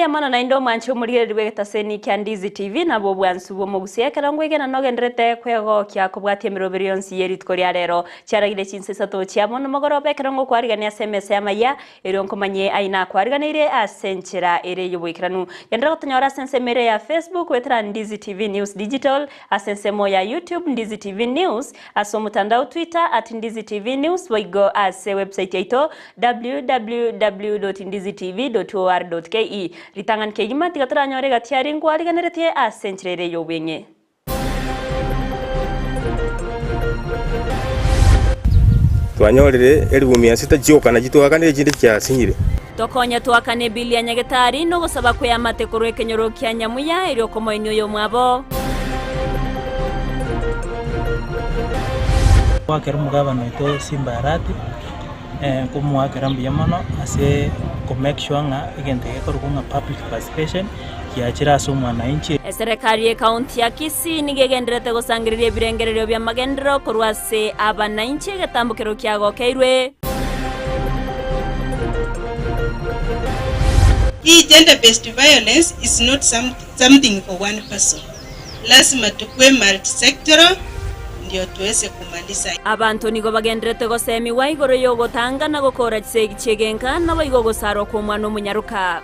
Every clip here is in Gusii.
Mbuya mono naende omwanche omorigereria bw'egetaseni kia Ndizi TV nabwo obwansu bw'omogusia ekero ngwegena nogenderete kwegokia kobwatia emeroberio yonsi ye rituko ria rero. Chiaragire chinsa isato chia bono mogoroba ekero ngokwarigania ase emesa y'amayia erio nkomanye aye nakwariganeire ase enchera ere y'oboikeranu. Genderera gotonyora ase ensemo ere ya Facebook goetera Ndizi TV News Digital, ase ensemo ya YouTube Ndizi TV News, Ase omotandao Twitter at Ndizi TV News boigo ase website yaito www.ndizitv.or.ke. Ritang'ani kegima tiga toranyore egati aria nkwariganeretie ase enchera ere y'obweng'e. Twanyorire elifu mia sita chioka nachi twakanire echinde chiasinyire. Tokonye toakane ebili ya nyagetari nogosaba kw'eamate korwa ekenyoro kia nyamuya erio okomoenia oyomwabo. Goakera omogabana oito Simba Arati, nkomoakera mbuya mono ase ko make sure ng'a egento gekorokwa ng'a public participation giachire ase omwananchi. Eserekari y'Ekaunti ya Kisii nigo egendererete gosangereria ebirengererio bi'amagenderero korwa ase abanainchi egetambokero kiagokeirwe. Hii gender based violence is not something for one person. Lazima tukue multi-sectoral ndio tuweze kumaliza. Abanto nigo bagendererete gosemigwa igoro y'ogotanga na gokora chisegi chi'egenka, naboigo ogosarwa kw'omwana omonyaroka.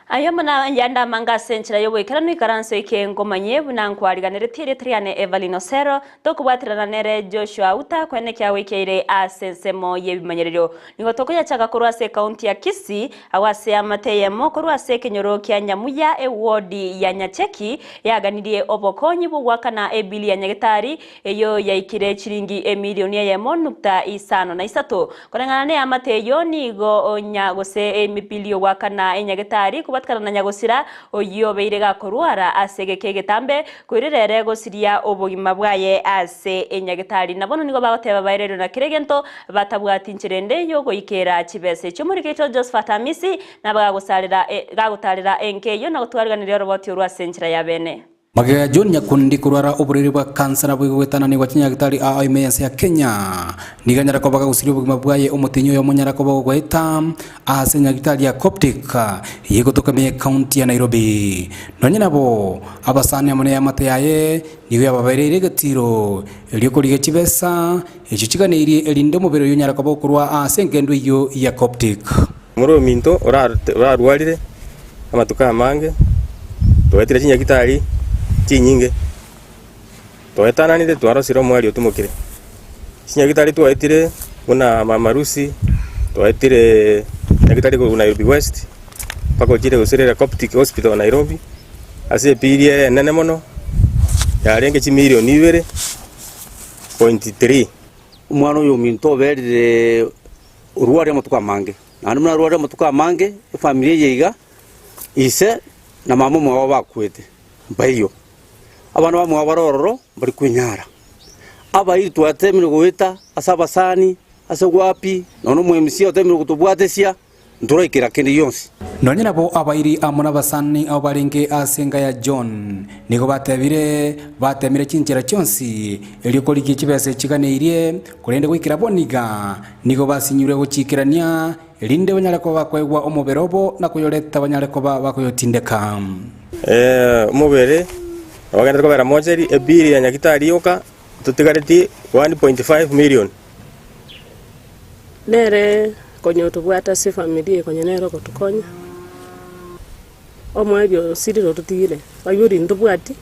Aye buna yande amange ase enchera y'oboikeranu ikaranso eke nkomanyie buna nkwariganeretie erieta riane Evelyn Osero, tokobwaterana nere Joshua Auta koenekia goikeire ase ensemo y'ebimanyererio. Nigo tokoyachaka korwa ase ekaunti ya Kisii, agwo ase eamate eyemo korwa ase ekenyoro kia Nyamuya ewodi ya Nyacheki yaganirie obokonyi bw'ogoakana ebili ya nyagetari eyio yaikire chiringi emilioni eyemo nukta isano na isato. Koreng'ana neamate eyio nigo onya gose emibili y'ogoakana enyagetari kobwatikana na nyagosira oyio obeire gakorwara ase egeka egetambe koirera ere gosiria obogima bwaye ase enyagetari. Na bono nigo bagoteba baererwe na kera egento batabwati nchera ende y'ogoikera chibesa echio. Omoriki oito Josephat Amisi nabo gagosarera gagotarera enka eyio na gotwariganeria oroboti orwo ase enchera ya bene. Magega ya John Nyakundi korwara oborwaire bwa kansa naboigo goetananigwa chinyagitari aa ime y'ense ya Kenya, nigo anyare koba gagusiria obogima bwaye omotienyi oyomo onyare koba ogoeta ase enyagitari ya Coptic eyio egotoka ime y'ecounty ya Nairobi. Nonye nabo, abasani amo neamate yaye nigo yababereire egetiro erio korigia chibesa echio chiganeirie erinde omobere oyio onyare koba okorwa ase engendo eyio ya Coptic. Omorwoti ominto orarwarire amatuko amange, twaetire chinyagitari chinyinge, twaetananire twarosire omweri otumokire. Chinyagitari twaetire buna Mama Lucy, twaetire nyagitari korwa Nairobi West, mpaka ochire gose Coptic Hospital Nairobi, ase ebill ere enene mono, yarenge chimilion ibere point three. Omwana oyo ominto oberire orware amatuko amange, naende buna arware amatuko amange, efamiri eye iga, ise na mama omwabo bakwete, mbaiyo. Abana bamwabo bare ororo, mbari kwenyara. Abairi twatemire goeta ase abasani, ase wapi, nonya omo MC otemire gotobwatesia. Ntoraikera kende gionsi. Nonya nabo abairi amo nabasani abo barenge ase enka ya John nigo batebire, Batemire chinchera chionsi erio korigia chibesa chiganeirie, korende goikera bono iga nigo basinyirwe gochiikerania, erinde banyare koba bakoegwa omobere obo na koyoreta banyare koba bakoyotindeka. Omobere ogenderete kobera mocheri, ebill ya nyagitari yoka totigaretie 1.5 million. Nere konya otobwate ase efamiri eye konya nere ogotokonya, omoerio osirire ototigire, abaibori ntobwati,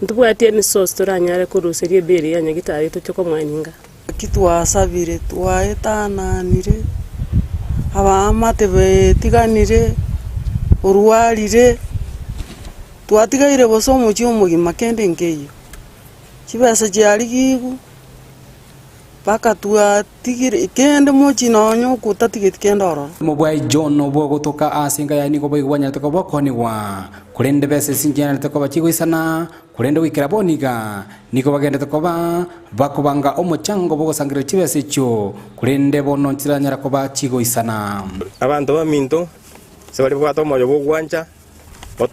ntobwati any source toranyare koruseria ebill ya nyagitari toche komoeninga. Naki twasabire, twaetananire, abaamate betiganire, orwarire, twatigaire bosa omochie omogima kende nkeiyo. Chibesa chiarigigwe. Mpaka twatigire kende mochie nonya okwo otatigeti kende ororo. Omobwai John obwo ogotoka ase enka yaye nigo boigo bwanyarete koba okoonigwa, korende besa esi nchianyarete koba chigoisana, korende goikera bono iga nigo bagenderete koba bakobanga omochango bw'ogosangereria chibesa echio, korende bono nchiranyara koba chigoisana. Abanto baminto, ase baria babwate omoyo bw'ogwancha,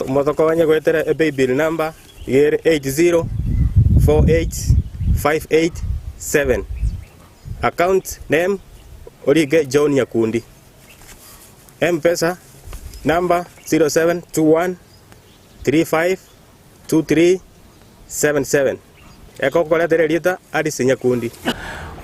motokonye goetera epaybill number iga ere 804858. 7. Account name orike John Nyakundi. M-Pesa number 0721 35 23 77. Ekokoretera erieta Alice Nyakundi.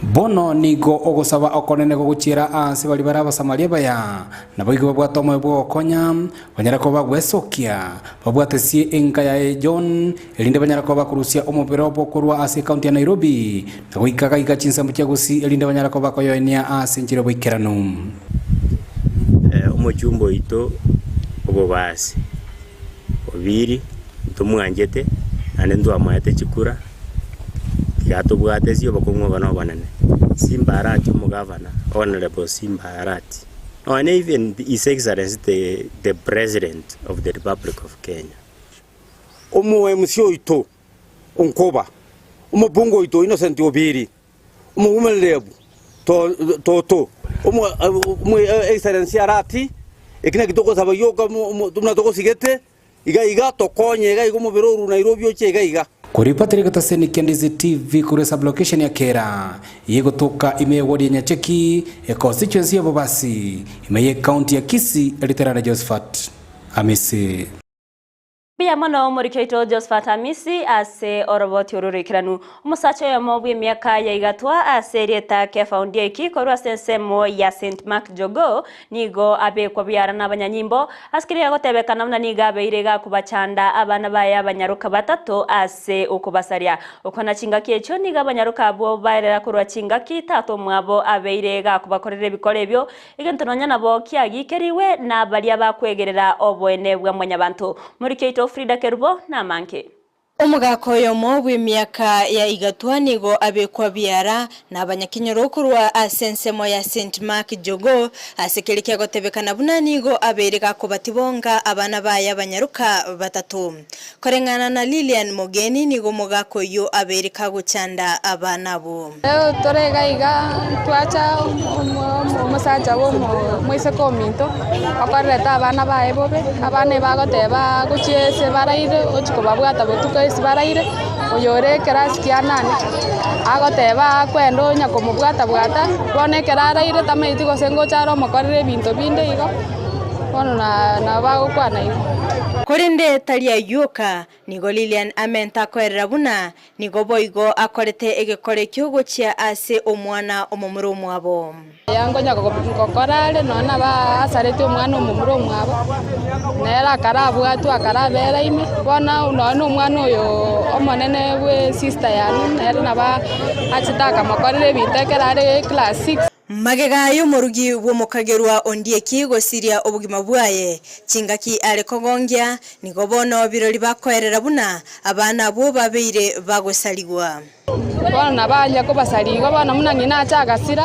Bono nigo ogosaba okonene gogochiera aase baria bare Abasamaria abaya, naboigo babwate omoyo bw'ogokonya, banyare koba bagwesokia, babwatesie enka yaye John, erinde banyare koba bakorusia omobere obo korwa ase ekaunti ya Nairobi, na goika gaiga chinsambo chia Gusii, erinde banyare koba bakoyoenia ase enchera y'oboikeranu. Omochumba oito obobasi Obiri ntomwanchete naende ntwamoete chikura, tiga tobwate ase obokong'u obo na obonene. Simba Arati omogavana, Honourable Simba Arati, nonya even His Excellency the the President of the Republic of Kenya. Omo MC oito Onkoba, omobunge oito Innocent Obiri, Omogumererebu toto, omo Excellency Arati, eki naki togosaba gioka buna togosigete, iga iga tokonye iga iga omobere orure Nairobi oche iga iga. Koripotera egetaseni kia Ndizi TV korwa esublocation ya Kera, eyegotoka ime y'eward ya Nyacheki, econstituency ya Bobasi, ime y'ecounty ya Kisii, Eritere Josephat Amisi. Mbuya mono omoriki oito Josphat Amisi ase oroboti oro roikeranu. Omosacha oyomo bw'emiaka ya igatwa ase erieta Kefa Ondieki korwa ase ensemo ya St Mark Jogoo nigo abekwa biara nabanyanyimbo ase keria gotebekana buna nigo abeire gakobachanda abana baye abanyaroka batato ase okobasaria. Okwana chingaki echio nigo abanyaroka abwo baerera korwa chingaki tata omwabo abeire gakobakorera ebikora ebio Egento nonya nabo kiagikerigwe nabaria bakwegerera oboene bwa mwanyabanto. Moriki oito Frida Kerubo namange. Omogaka oyomo bw'emiaka ya igatwa nigo abekwa biara nabanyakenyoro korwa ase ensemo ya Saint Mark Jogoo ase keria kiagotebekana buna nigo abeire gakobatibonga abana baye abanyaroka batato. Koreng'ana na Lilian Mogeni nigo omogaka oyio abeire kagochanda abana abwo. Rero tore iga iga twacha omosacha bwa omoiseke ominto, okorerete abana baye bobe, abana ebagoteba gochia ase baraire ochia kobabwata botuko ase baraire, oyore ekerasi kia nane, agoteba akwenda onya komobwata bwata, bono ekero araire tamanyeti gose ngocha are omokorere ebinto binde igo, bono nabo bagokwana igo. Korende tari ayio oka, Nigo Lilian amenta akoerera buna nigo boigo akorete egekora ekio gochia ase omwana omomura omwabo. Aya nkonya gokora are nonya nabo asareti omwana omomura omwabo, nere akarabwatwe akarabera ime, bono nonya na omwana oyo omonene bwe sister yane nere nabo achete akamokorera ebinto ekero are class six. Magega y'omorugi bw'omokagerwa Ondieki gosiria obogima bwaye, chingaki are kogongia, nigo bono birori bakoerera buna abana abwo babeire bagosarigwa. Bono nabanya kobasaria igo bono buna ng'ina acha agasira,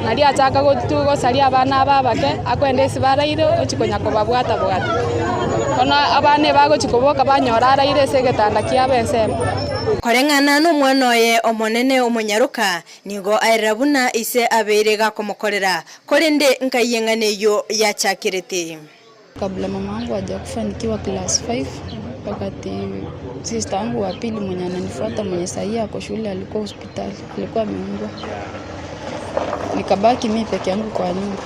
nario achaka gosaria abana aba abake, akwenda ase baraire ochia konya kobabwata-bwata. Bono abana ebagochia koboka banyora araire ase egetanda kiabo ensemo. Koreng'ana nomwana oye omonene omonyaroka, Nigo aerera buna ise abeire gakomokorera, korende nkai eng'ana eyio yachakerete. Kabla mama wangu hajakufa nikiwa class 5 wakati sister wangu wa pili mwenye ananifuata mwenye sahii ako shule alikuwa hospitali, alikuwa ameungua. Nikabaki mi peke yangu kwa nyumba.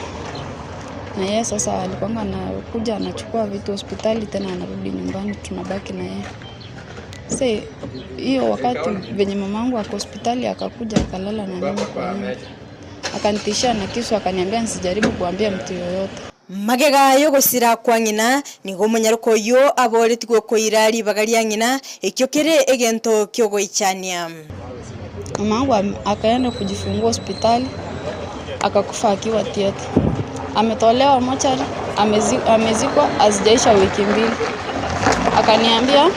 Na yeye sasa alikuwanga anakuja anachukua vitu hospitali tena anarudi nyumbani tunabaki na yeye. Sasa hiyo wakati venye mamangu ako hospitali akakuja akalala na mimi kwa nyumba. Akanitishia na kisu akaniambia nisijaribu kuambia mtu yoyote. Magega y'ogosira kwa ng'ina, nigo omonyaroka oyio aboretigwe koira ribaga ria ng'ina, ekio kere egento ki'ogoichania. Mamangu akaenda kujifungua hospitali akakufa akiwa theatre. Ametolewa mochari, amezikwa hazijaisha wiki mbili. Akaniambia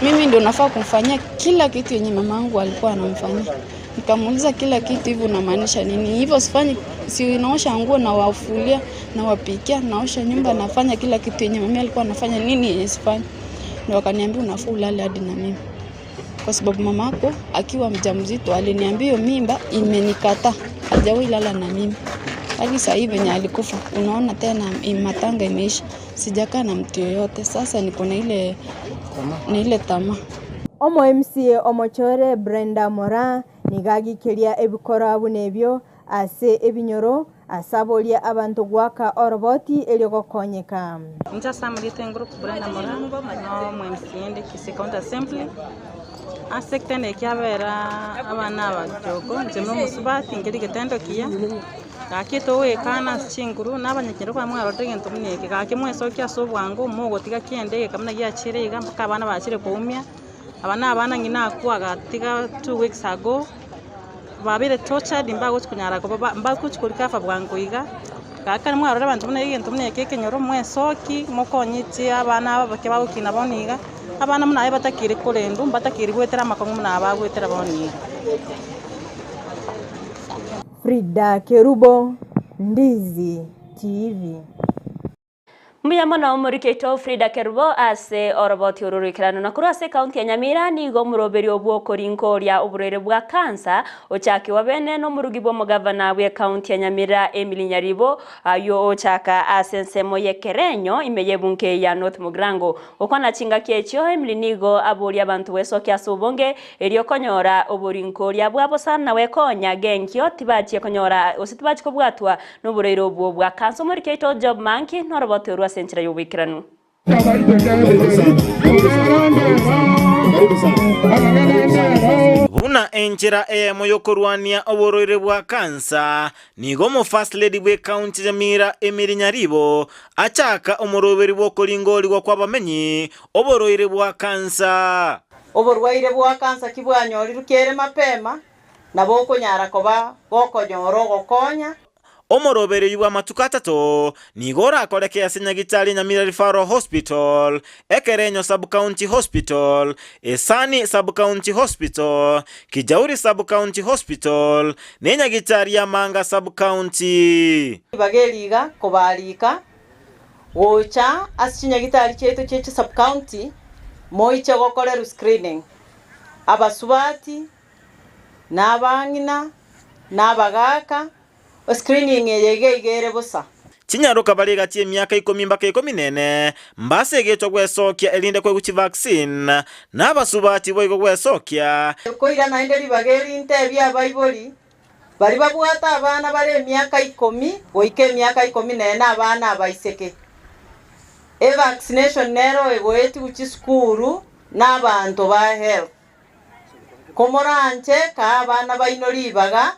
mimi ndio nafaa kumfanyia kila kitu yenye mamangu alikuwa anamfanyia. Nikamuuliza kila kitu hivyo unamaanisha nini? Hivyo sifanyi, si naosha nguo na wafulia na wapikia, naosha nyumba nafanya kila kitu yenye mami alikuwa anafanya, nini yenye sifanyi? Ndio akaniambia unafaa ulale hadi na mimi. Kwa sababu mamako akiwa mjamzito aliniambia hiyo mimba imenikataa, hajawahi lala na mimi. Hadi sasa hivi venye alikufa, unaona tena matanga imeisha, sijakaa na mtu yoyote. Sasa niko na ile na ile tamaa. Omo MCA omochore Brenda Moraa Nigo agikeria ebikora buna ebio ase ebinyoro, ase aboria abanto goaka oroboti erio gokonyeka. Inche ase amarieta engoro Brenda Moraa, no omo MCA inde Kisii County Assembly, ase eketendo eke kiabera abana aba jogoo, inche buna omosubati nkeri egetendo kiya, gaki togoekana ase chinguru na abanyakenyoro kwanya mwarorire egento buna eke, gaki mwesokia ase obwango mogotiga kende egeka buna giachire iga mpaka abana bachire koumia. Aba nabana ng'ina akwo agatiga 2 weeks ago, babeire tortured mbagochi konyara koba ba mbagochi ko recover bwango iga. Gaki ekero mwarora abanto buna egento buna eke ekenyoro mwesoki, mokonyetie abana aba abake bagokina bono iga, abana buna aye batakeire korendwa, mbatakeire goetera amakong'u buna aba bagoetera bono iga. Frida Kerubo, Ndizi TV. Mbuya mono omoriki oito Frida Kerubo ase oroboti oro roikeranu. Na korwa ase ekaunti ya Nyamira nigo omoroberio bw'okorinkoria oborwaire bwa kansa ochakigwa bene nomorugi bw'omogavana bw'ekaunti ya Nyamira Emily Nyaribo ayio ochaka ase ensemo y'ekerenyo ime y'ebunke ya North Mugirango. Gokwana chingaki echio Emily nigo aboria abanto gwesokia ase obonge erio konyora oborinkoria bwa bosa na gwekonya genkio tibachie konyora gose tibachie kobwatwa Noborwaire obwo bwa kansa omoriki oito Job Manki norobote orwo ase enchera y'oboikeranu. Buna enchera eyemo y'okorwania oborwaire bwa kansa, nigo omo-First Lady bw'ecounty ya Nyamira Emily Nyaribo achaka omoroberi bw'okoringorigwa kw'abamenyi oborwaire bwa kansa. Oborwaire bwa kansa kibwanyorirwe kere mapema, Nabo okonyara koba gokonyora ogokonya. Omoroberio bw'amatuko atato nigo orakoreke ase Nyagitari Nyamira Referral Hospital, Ekerenyo Sub-County Hospital, Esani Sub-County Hospital, Kijauri Sub-County Hospital, ne Nyagitari ya Manga Sub-County. Ribaga eri iga kobarika gocha ase chinyagitari chiaito chie chisub-county moiche gokorerwa screening. Abasubati na abang'ina, na abagaaka, screening eye iga iga ere bosa. Chinyaroka bare egati y'emiaka ikomi mpaka ikomi nene, mbase egetwa gwesokia erinde koegwa chivaccine, na abasubati boigo gwesokia. Koira naende ribaga eri ntebie abaibori baria babwate abana bare emiaka ikomi goika emiaka ikomi nene abana abaiseke. Evaccination nero egoetigwa chisukuru na abanto ba health. Komoranche kaa abana baino ribaga,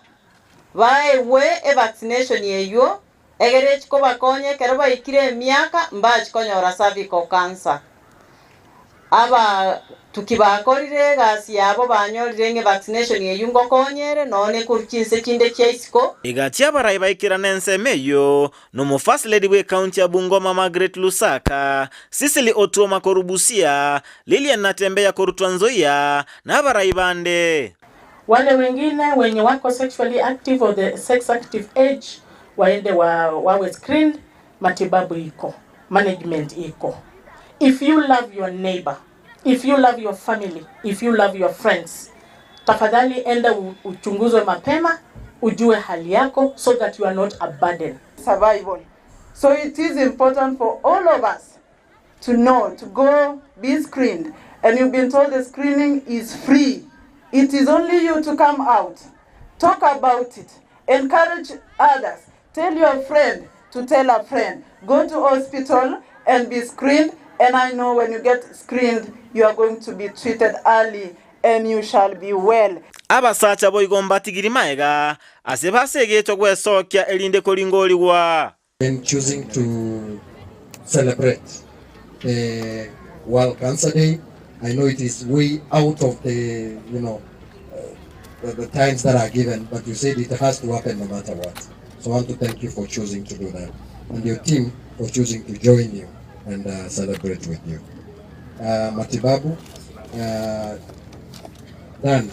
baegwe evaccination eyio, egere echi kobakonya ekero baikire emiaka mbachi konyora cervical cancer. Abatuki bakorire egasi yabo banyorire ng'a evaccination eyio ngokonya ere nonya nekorwa chinse chinde chia isiko. Egati abarai baikerana ensemo eyio Nomo First Lady bw'ecounty ya Bungoma Margaret Lusaka, Cecily Otuoma korwa Busia, Lilian Natembeya korwa Trans Nzoia, na abarai bande. Wale wengine wenye wako sexually active or the sex active age waende wa, wawe screened. Matibabu iko, management iko. If you love your neighbor, if you love your family, if you love your friends, tafadhali enda uchunguzwe mapema, ujue hali yako so that you are not a burden. Survival. So it is important for all of us to know, to go be screened. And you've been told the screening is free. It is only you to come out, talk about it, encourage others, tell your friend to tell a friend. Go to hospital and be screened. And I know when you get screened, you are going to be treated early and you shall be well. Abasacha boigo mbatigiri maega ase basegetwe gwesokia erinde koringorigwa. In choosing to celebrate the World Cancer Day, I know it is way out of the, you know, the, the times that are given, but you said it has to happen no matter what. So I want to thank you for choosing to do that, and your team for choosing to join you and celebrate with you. Matibabu, Dan,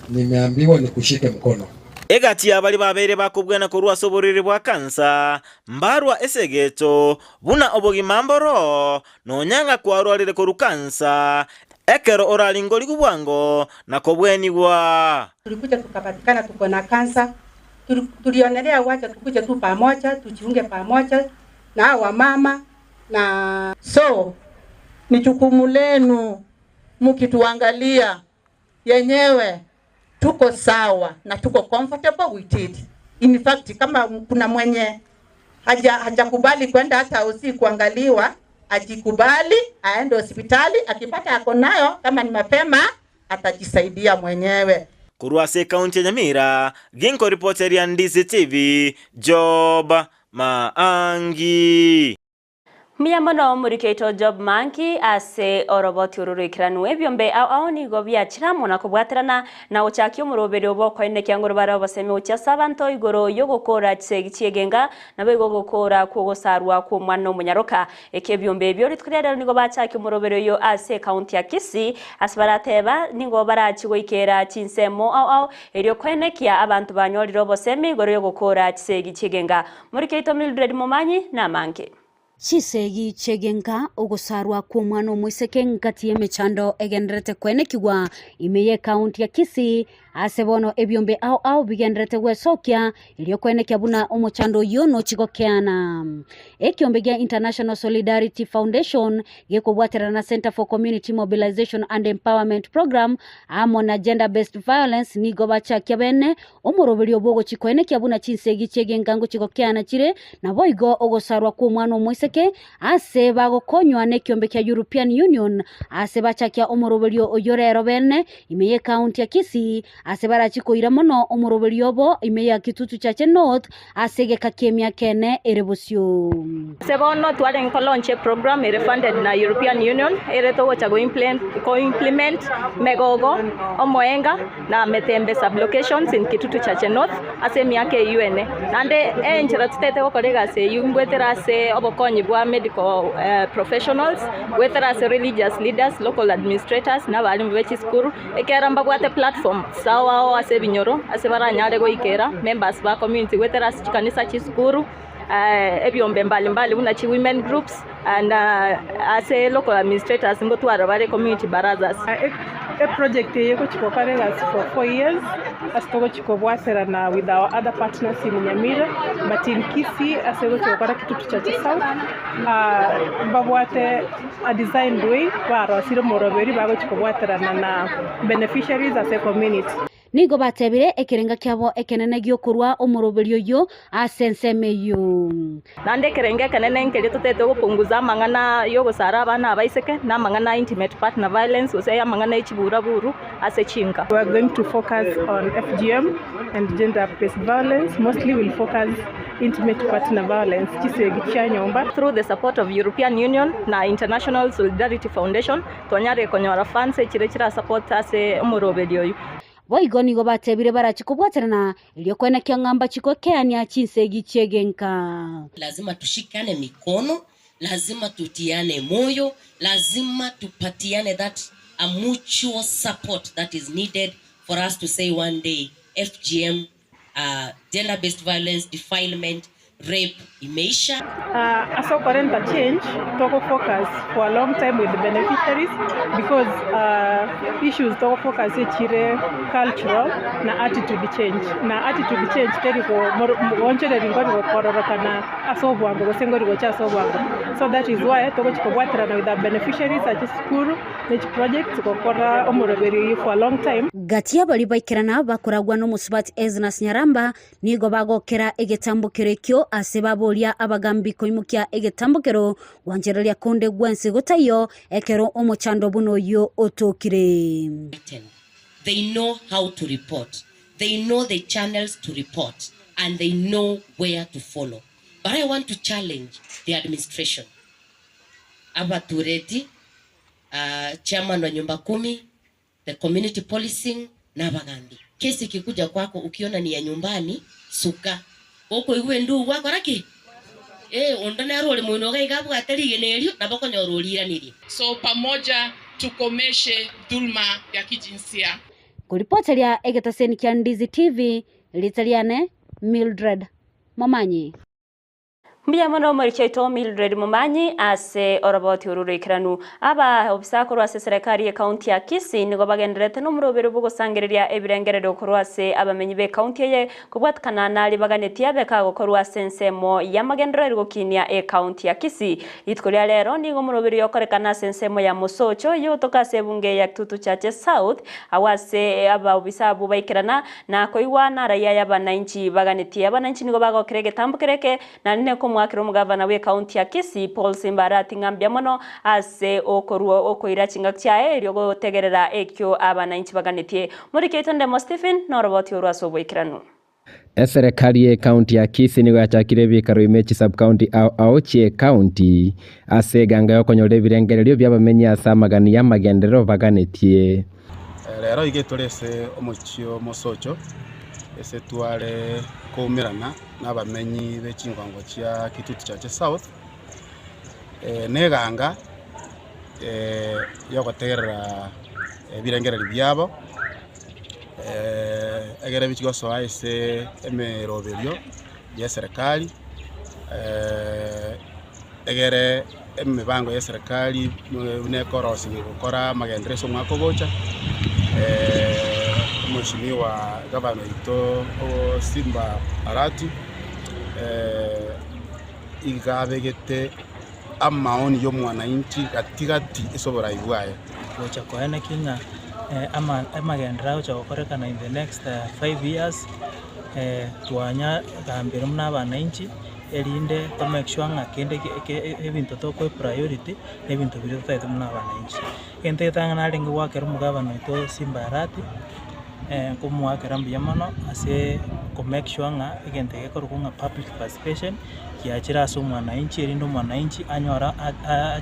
nimeambiwa nikushike mkono. Egati y'abaria babeire bakobwena korwa ase oboriri bwa kansa, mbarwa esegeto, buna obogima mboro, nonya ng'a kwarwarire korwa kansa, ekero oraringorigwe bwango na kobwenigwa. Tulikuja tukapatikana tuko na kansa, tulionelea wacha tukuje tu pamoja, tujiunge pamoja na hawa mama na so ni jukumu lenu mkituangalia yenyewe. Tuko sawa na tuko comfortable with it. In fact, kama kuna mwenye haja hajakubali kwenda hata hosi kuangaliwa, ajikubali aende hospitali, akipata ako nayo, kama ni mapema atajisaidia mwenyewe. Korwa ase ekaunti ya Nyamira, ginkoripoteria Ndizi TV, Job Maangi. Mbuya mono omoriki oito Job Manki ase oroboti oro roikeranu. Ebiombe ao ao nigo biachire amo na kobwaterana na gochakia omoroberio obo okoenekia ngoro bare obosemi gochia ase abanto igoro y'ogokoora chisegi chi'egenga naboigo ogokoora kw'ogosarwa kw'omwana omonyaroka. Eke ebiombe ebio rituko ria rero nigo bachakia omoroberio oyio ase ekaunti ya Kisii ase barateba nigo barachie goikera chinsemo ao ao erio koenekia abanto banyorire obosemi igoro y'ogokoora chisegi chi'egenga. Moriki oito Mildred Momanyi namange. Chisegi chi'egenka, ogosarwa kw'omwana omoiseke ngati y'emechando egendererete koenekigwa ime y'ekaunti ya Kisii, ase bono ebiombe ao ao bigendererete gwesokia erio koenekia buna omochando oyio nochi gokeana. Ekiombe gia International Solidarity Foundation gekobwaterana na Centre for Community Mobilization and Empowerment Program amo na Gender Based Violence nigo bachakia bene Omoroberio bw'ogochia koenekia buna chinsegi chi'egenka ngochia gokeana chire, naboigo ogosarwa kw'omwana omoiseke, ase bagokonywa nekiombe kia European Union, ase bachakia omoroberio oyio rero bene ime y'ecounty ya Kisii, ase barachie koira mono omoroberio obo ime ya Kitutu Chache North ase egeka ki'emiaka ene ere bosio. Ase bono twarenge ko launch e program ere funded na European Union ere togocha go implement Megogo, Omoenga na Metembe sub locations in Kitutu Chache North ase emiaka eyio ene. Naende enchera totete gokora egasi eyio ngoetera ase obokonyi bwa medical professionals, goetera ase religious leaders, local administrators na abalimu be chisukuru, ekiagera mbabwate platform ao ao ase ebinyoro ase baranyare goikera members ba community goetera ase chikanisa, chisukuru. ebiombe mbali mbali buna chi women groups and ase local administrators ngotwara bare community barazas. Eproject eye egochi gokora egasi for 4 years ase togochi kobwaterana with our other partners in Nyamira but in Kisii ase egochi gokora Kitutu Chache South mbabwate a designed way barosire omoroberi bagochi kobwaterana na beneficiaries ase ecommunity. Nigo batebire ekerenga kiabo ekenene gi'okorua omoroberio oyio ase ensemo eyio. Naende ekerengo ekenene nkeria totete gopunguza amang'ana y'ogosara abana abaiseke, na amang'ana a intimate partner violence, gose amang'ana e chiburaburu ase chinka. We are going to focus on FGM and gender based violence, mostly we'll focus intimate partner violence, chisegi chia nyomba. Through the support of European Union na International Solidarity Foundation, Twanyarire konyora funds echire chirasupport ase omoroberio oyio. Boigo nigo batebire barachie kobwaterana, erio koenekia ng'a mbachie gokeania chinsegi chi'egenka. Lazima tushikane mikono, lazima tutiane moyo, lazima tupatiane that a mutual support that is needed for us to say one day FGM uh, gender based violence, defilement, rape imeisha. Uh, ase okorenta change togo focus for a long time with the beneficiaries because uh, issues togo focus echire cultural na attitude change na attitude change teri goonchoreria nkori gokororokana ase obwango gose nkori gocha ase obwango so that is why togochi kobwaterana with our beneficiaries ase chisukuru ne chiprojects gokora omoroberi oyio for a long time. Gati y'abaria baikerana bakoragwa nomosubati Esnas Nyaramba nigo bagokera egetambokero ekio ase baboria abagambi koimokia egetambokero gwanchereria konde gwensi gotaiyo ekero omochando buna oyio otokire. They know how to report, they know the channels to report and they know where to follow. But I want to challenge the administration, abatureti, chairman wa nyumba kumi, the community policing na abagambi. Kesi ikikuja kwako ukiona ni ya nyumbani suka okoigwa endugu gwakora ki? Eh, onde nere ore moino iga iga abwate rigena erio nabo okonyora oriiranirie. So pamoja tukomeshe dhulma ya kijinsia. Nkoripoteria egetaseni kia Ndizi TV, riita riane Mildred Momanyi. Mbuya mono omoriki oito Mildred Momanyi ase oroboti oru roikeranu. Aba obisa korwa ase eserekari ye county ya Kisii nigo bagendererete nomoroberi bw'ogosangereria ebirengererio korwa ase abamenyi be county eye kobwatikana naria baganetie abe kagokorwa ase ensemo y'amagenderero eri gokinia ecounty ya Kisii. Rituko ria rero nigo omoroberi okorekana ase ensemo ya Mosocho yogotoka ase ebunge ya Kitutu Chache South agwo ase abaobisa abwo baikerana Na koigwa narayia ay'abanainchi baganetie. Abanainchi nigo bagokera egetambo kere eke, naende nekomoakera omogavana bw'ekaunti ya Kisii, Paul Simba Arati ng'a mbuya mono ase okorua okoira chingaki chiaye erio gotegerera ekio abanainchi baganetie. Moriki oito Ndemo Stephen noroboti orwo ase oboikeranu. Eserekari y'Ekaunti ya Kisii nigo yachakire ebikaro ime chisubcounty ao ao chi'ekaunti ase eganga y'okonyora ebirengererio bi'abamenyi ase amagani y'amagenderero baganetie. Rero iga tore ase omochie o Mosocho, ase tware koumerana nabamenyi be chingongo chia Kitutu Chache South, neganga yogotegerera ebirengererio biabo, egere bichie gosoa ase emeroberio y'eserekari, egere emebango y'eserekari buna ekorosigwa gokora amagenderero ase omwaka ogocha, omweshimiwa gavana oito Simba Arati, iga abegete amaoni ya omwananchi gati gati ase oborai bwaye. Gocha koenekia ng'a amagenderero agocha gokorekana in the next 5 years, twanyagambire buna abananchi erinde to make sure ng'a kende ebinto tokoa epriority na ebinto biria totagete buna abananchi. Egento egetang'ani narenge goakera omogabana oito Simba Arati, nkomoakera mbuya mono ase ko make sure ng'a egento eke gekorokwa ng'a public participation giachire ase omwananchi erinde omwananchi anyore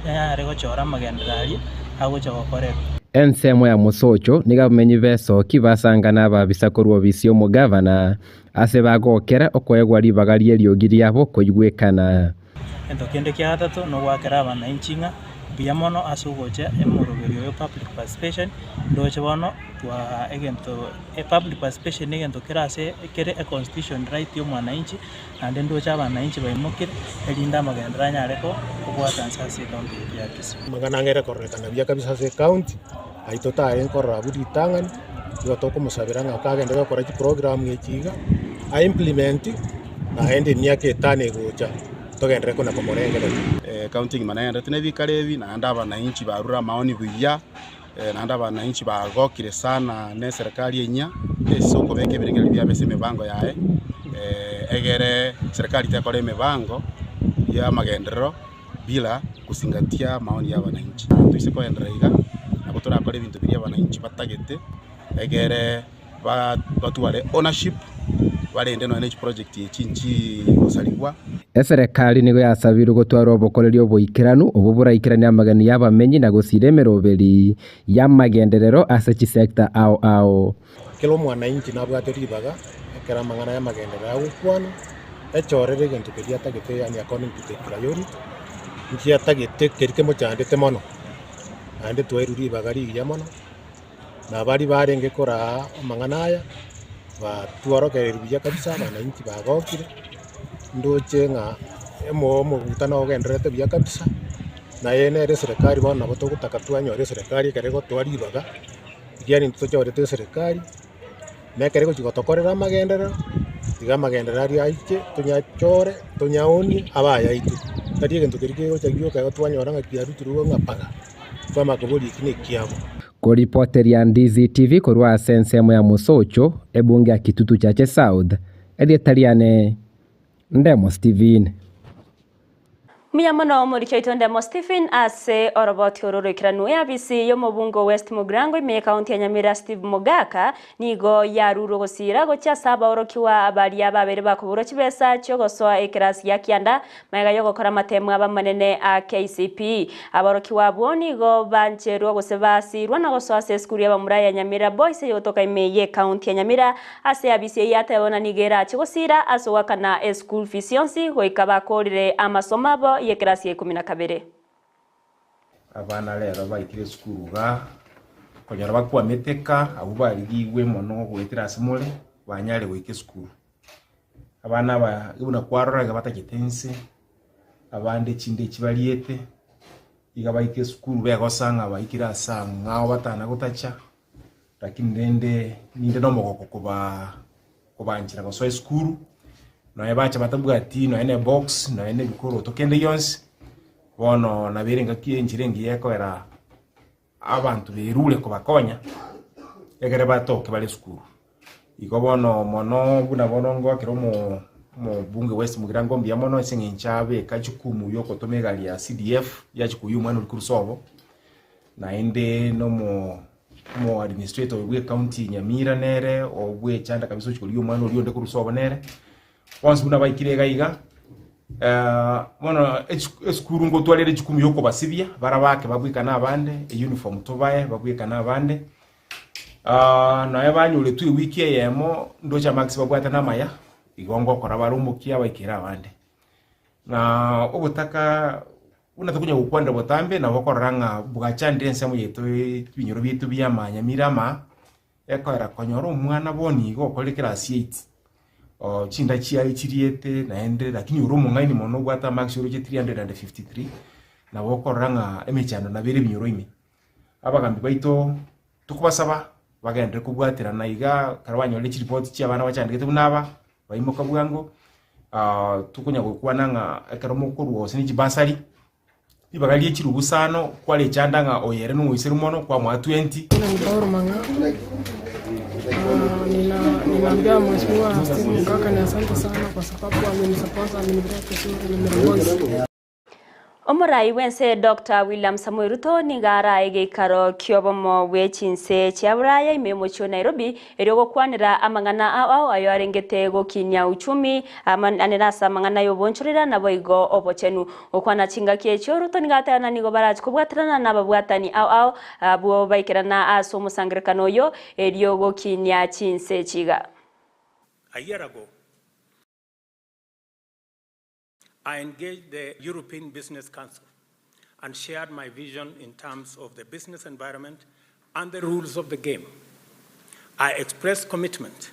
anyare gochora amagenderero aria agocha gokorerwa. Ensemo ya Mosocho nigo abamenyi b'esoki basangana ababisa korwa obisi y'omogavana ase bagokera okoegwa ribaga ri'eriogi riabo koigwekana. Egento kende kia gatato nogoakera abananchi ng'a mbuya mono ase ogocha emoroberio oyo public participation, ndoche bono twa egento public participation na egento kere ase kere econstitution right ya omwananchi, naende ndoche abananchi baimokire erinde amagenderero anyare kobwata nse ase ecounty yaito ya Kisii. Amang'ana ang'ere kororekana buya kabisa ase ecounty, ayio totarenge korora abwo ritang'ani, nigo tokomosabera ng'a kagende gokora chiprogram echi iga, a implement naende emiaka etano egocha togenderere kona komorengereria. Ecounty engima nagenderete na ebikaro ebi, naende abananchi barure amaoni buya, naende abananchi bagokire sana na eserekari enyia, ase okobeka ebirengererio biabo ase emebango yaye, egere serikali tekora emebango ya amagenderero bila kuzingatia maoni ya abananchi. Toise koenderera iga, nabo torakore ebinto biria abananchi batagete, egere batware ownership, barende nonya ne chiproject echi nchigosarigwa. Eserekari nigo yasabirwe gotwara obokoreri oboikeranu obwo boraikeranie amageni y'abamenyi na gosira emeroberi y'amagenderero ase chisector ao ao. Kera omwananchi nabwate ribaga ekero amang'ana y'amagenderero agokwana, echorere egento keria atagete yaani according to the priority, nki atagete keria kemochandete mono, naende twairwe ribaga rigiya mono, na baria barenge koraa amang'ana aya, batworokereiri buya kabisa abananchi bagokire, ndoche ng'a omogutano ogendererete buya kabisa, naye nere eserekari bono nabo togotaka twanyora eserekari ekero egotoa ribaga, ekiagera intwe tochorete eserekari, na ekero egochi gotokorera amagenderero, tiga amagenderero aria aiche tonyachore, tonyaonie abe ayaito. Tari egento keria kegocha gioka igo twanyora ng'a kiarutirwe ng'a paga, twamanya koboria eki nekiabo. Koripoteria Ndizi TV korwa ase ensemo ya Mosocho, ebunge ya Kitutu Chache South, erieta riane Ndemo Stephen. Mbuya mono omoriki oito Ndemo Stephen ase oroboti oro roikeranu. Eabisi y'omobunge o West Mugirango ime y'ekaunti ya Nyamira Steve Mogaka nigo yarurwe gosiira gochia ase abaorokigwa baria babeire bakoborwa chibesa chiogosoa ekerasi gia kianda magega yogokora amatemu abamanene a KCPE. Abaorokigwa abwo nigo bancherwa gose basiirwa na gosoa ase esukuru y'abamura ya Nyamira Boys eyogotoka ime y'ekaunti ya Nyamira Ase eabisi eyio yateba buna nigo erache gosiira ase ogoakana eschool fees yonsi goika bakoorire amasomo abo y'ekerasi ya ikomi na kabere. Abana rero baikire esukuru igaa, konyora bakwameteka abwo barigigwe mono goetera ase more, banyare goika esukuru. Abana aba buna kwarora iga batachete inse. Abande chinde echi bariete, iga baika esukuru begosa ng'a baikire ase ang'ao batana gotacha, lakini rende ninde na omogoko koba kobanchera gosoa esukuru, nonya bacha batabwati nonya na ebox, nonya na ebikoroto kende gionsi, bono nabo ere engaki enchera engiya ekoera abanto berure kobakonya, egere batoke bare esukuru. Igo bono mono buna bono ngoakera omo omobunge West Mugirango mbuya mono ase eng'encho abeka jukumu ya ogotoma egari ya CDF yachi koyia omwana oria korwa sobo, naende na omo omo administrator oyo bwa ecounty Nyamira nere obwechanda kabisa ochia korigia omwana oria onde korwa sobo nere, bonsi buna baikire iga iga bono echi esukuru ngotwarire ejukumu ya okobasibia bara bake babwekane abande, euniform tobae babwekane abande. Nonya banyoretwe ewiki eyemo, ndoche amarks babwate namaya, igo ngokora bare omokia baikere abande. Na obotaka buna tokonya gokwanera botambe nabo okorora ng'a bwachandire ensemo yaito ebinyoro biaito bia amanyamira ama, ekoera konyora omwana bono iga okorire class eight, chinda chiaye chiriete naende lakini ore omong'aini mono obwate amarks oroche 353, nabo okorora ng'a emechando nabo ere ebinyoro ime. Abagambi baito tokobasaba bagenderere kobwaterana iga ekero banyorire chiripoti chia abana bachandegete buna aba, baimoka bwango tokonya gokwana ng'a ekero mokorwa gose ne chibasari, ribaga rie chirubu isano kwarechanda ng'a oyo ere nomoiseru mono kwamoa 20. Jina ni Paul Mang'a. Ah, nina ninaambia Mheshimiwa Steve Mukaka ni asante sana kwa sababu amenisupport, amenipea vizuri, nimeongoza. Omorai bw'ense Dr William Samoei Ruto nigo arae egeikaro ki'obomo bwe chinse chia Buraya ime y'omochie o Nairobi erio gokwanera amang'ana ao ao ayo arengete gokinia uchumi ane nase amang'ana y'obonchorera naboigo obochenu. Gokwana chingaki echio Ruto nigo ateba ng'a nigo barachi kobwaterana nababwatani ao ao abwo baikerana ase omosangererekano oyo erio gokinia chinse echi iga. A year ago, I engaged the European Business Council and shared my vision in terms of the business environment and the rules of the game. I expressed commitment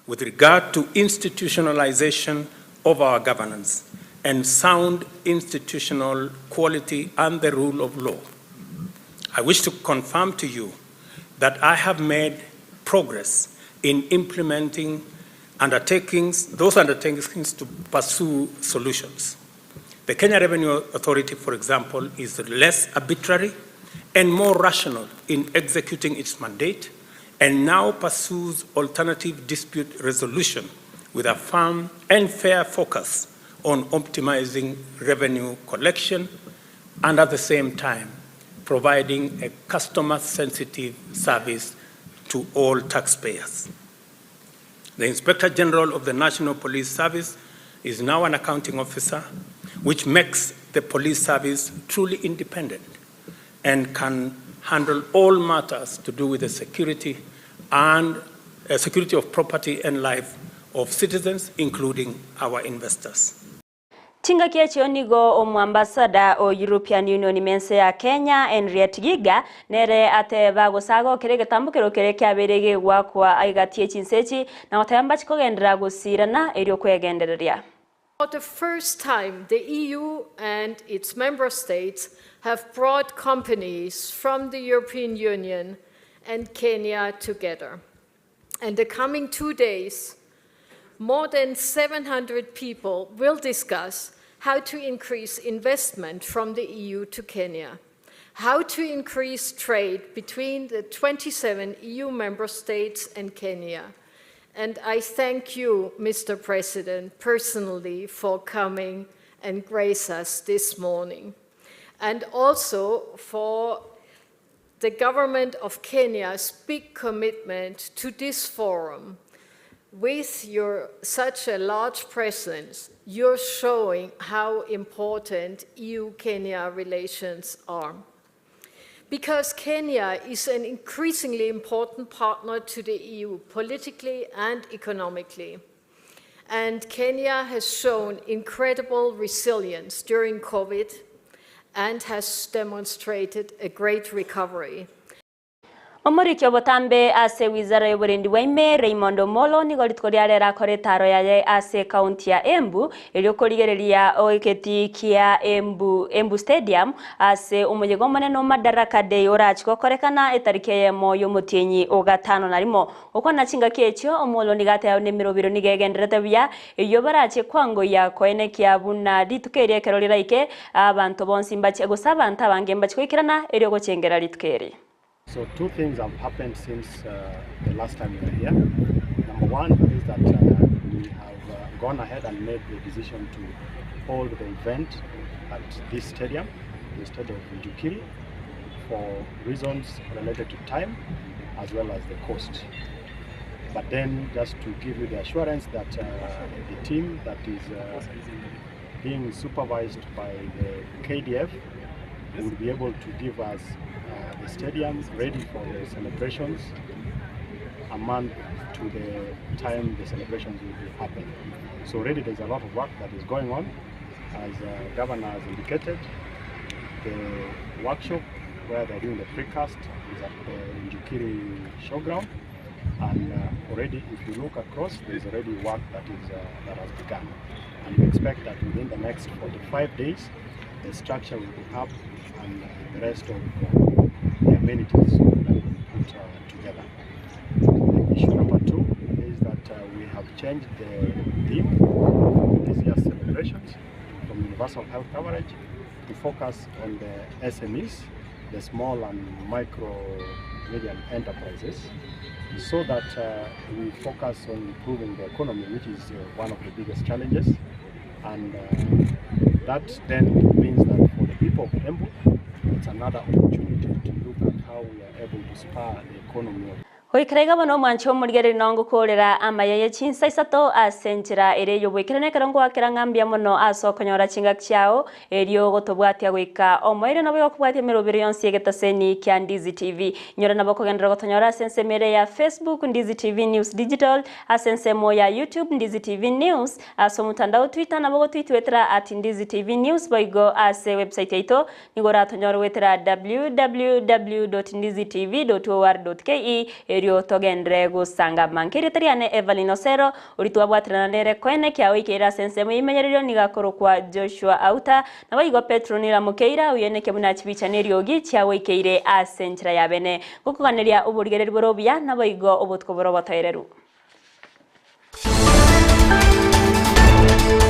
with regard to institutionalization of our governance and sound institutional quality and the rule of law. I wish to confirm to you that I have made progress in implementing undertakings, those undertakings to pursue solutions. The Kenya Revenue Authority, for example, is less arbitrary and more rational in executing its mandate and now pursues alternative dispute resolution with a firm and fair focus on optimizing revenue collection and at the same time providing a customer sensitive service to all taxpayers. The Inspector General of the National Police Service is now an accounting officer, which makes the police service truly independent and can handle all matters to do with the security and security of property and life of citizens, including our investors. Chingaki echio nigo omwambasada o European Union mense ya Kenya Henriette Giga nere ateba gosaga kere getambukero kere kiabere gegwakwa aigatie chinsechi na goteba mbachi kogendera gosirana erio kwegendereria. For the first time, the EU and its member states have brought companies from the European Union and Kenya together. And the coming 2 days, more than 700 people will discuss how to increase investment from the EU to Kenya, how to increase trade between the 27 EU member states and Kenya. And I thank you, Mr. President, personally for coming and grace us this morning. And also for the government of Kenya's big commitment to this forum. With your such a large presence, you're showing how important EU-Kenya relations are. Because Kenya is an increasingly important partner to the EU, politically and economically. And Kenya has shown incredible resilience during COVID and has demonstrated a great recovery. Omoriki obotambe ase wizara y'oborendi bwa ime, Raymond Omolo, nigo rituko ria rero akora etaro yaye ase ekaunti ya Embu, erio korigereria egetii kia Embu Embu Stadium ase omoyega omonene o Madaraka Day orachi gokorekana etariki eyemo y'omotienyi o gatano na rimo. Gokwana chingaki echio, Omolo nigo ateba buna emerobiro nigo egendererete buya, eyio barache kwangoyia koenekia buna rituko eri ekero riraike, abanto bonsi mbache gose abanto abange mbache goikerana erio gochengera rituko eri. So two things have happened since uh, the last time we were here. Number one is that uh, we have uh, gone ahead and made the decision to hold the event at this stadium instead of Njukiri for reasons related to time as well as the cost. But then just to give you the assurance that uh, the team that is uh, being supervised by the KDF will be able to give us uh, the stadium ready for the celebrations a month to the time the celebrations will be happening. So already there's a lot of work that is going on. As uh, Governor has indicated, the workshop where they're doing the precast is at the Njukiri showground. And uh, already, if you look across, there's already work that is uh, that has begun. And we expect that within the next 45 days, the structure will be up and uh, the rest of uh, the amenities will have been put uh, together. The issue number two is that uh, we have changed the theme for this year's celebrations from universal health coverage to focus on the SMEs, the small and micro medium enterprises, so that uh, we focus on improving the economy, which is uh, one of the biggest challenges. And uh, that then means that for the people of Embu, it's another opportunity to look at how we are able to spur the economy of Goikera iga bono omwancho omorigereri nongokorera amaya ye chinsa isato ase enchera ere y'oboikeranu ekero ngoakera ng'a mbuya mono ase okonyora chingaki chiao erio gotobwatia goika omoerio nabo igokobwatia emerobero yonsi y'egetaseni kia Ndizi TV. Inyora nabo okogenderera gotonyora ase ensemo ere ya Facebook Ndizi TV News Digital, ase ensemo ya YouTube Ndizi TV News, ase omotandao Twitter nabo gotwitwetera at Ndizi TV News boigo ase website yaito Nigo oratonyore goetera www.ndizitv.or.ke erio togenderere gosangama. Nkerieta riane Evelyn Osero, oria twabwaterana nere koene kiagoikeire ase ensemo y'eimenyererio nigo akorokwa Joshua Auta, naboigo Petro Niramokeira, oyoeneke buna chibicha neriogi chiagoikeire ase enchera ya bene. Ngokoganeria oborigereri bore obuya, naboigo obotuko bore obotoereru.